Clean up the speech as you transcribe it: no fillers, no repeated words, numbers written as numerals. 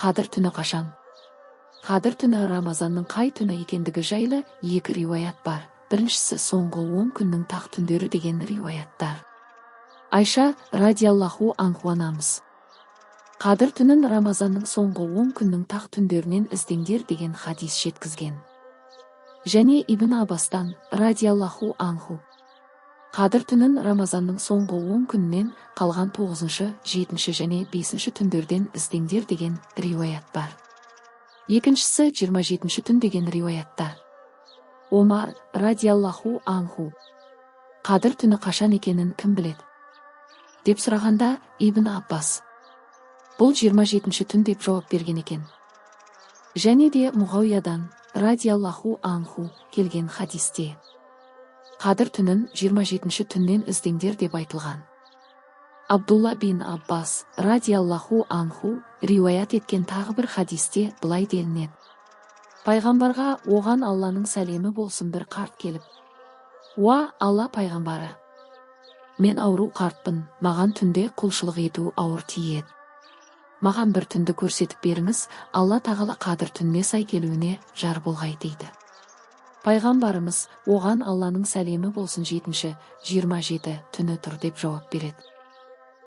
Қадір түні қашан? Қадір түні Рамазанның қай түні екендігі жайлы екі риуаят бар. Біріншісі соңғы 10 күннің тақ түндері деген риуаяттар. Айша радиаллаху анху анамыз: «Қадір түнін Рамазанның соңғы 10 күннің тақ түндерінен іздеңдер», – деген хадис жеткізген. Және Ибн Аббастан радиаллаху анху: «Қадір түнін Рамазанның соңғы 10 күнінен қалған 9-шы, 7-ші және 5-ші түндерден іздеңдер» деген риуаят бар. Екіншісі 27-ші түн деген риуаяттар. Омар радиаллаху анху: «Қадір түні қашан екенін кім біледі?» – деп сұрағанда, Ибн Аббас: «Бұл 27-ші түн», – деп жауап берген екен. Және де Мұғауиядан радиаллаху анху келген хадисте: «Қадір түнін 27-ші түннен іздеңдер» деп айтылған. Абдулла бин Аббас радиаллаху анху риуаят еткен тағы бір хадисте былай делінеді: Пайғамбарға, оған Алланың сәлемі болсын, бір қарт келіп: «Уа Алла пайғамбары, мен ауру қартпын, маған түнде құлшылық ету ауыр тиеді. Маған бір түнді көрсетіп беріңіз, Алла тағала Қадір түніне сай келуіне жар болғай», – дейді. Пайғамбарымыз, оған Алланың сәлемі болсын: «7-ші, 27 түні тұр», – деп жауап береді.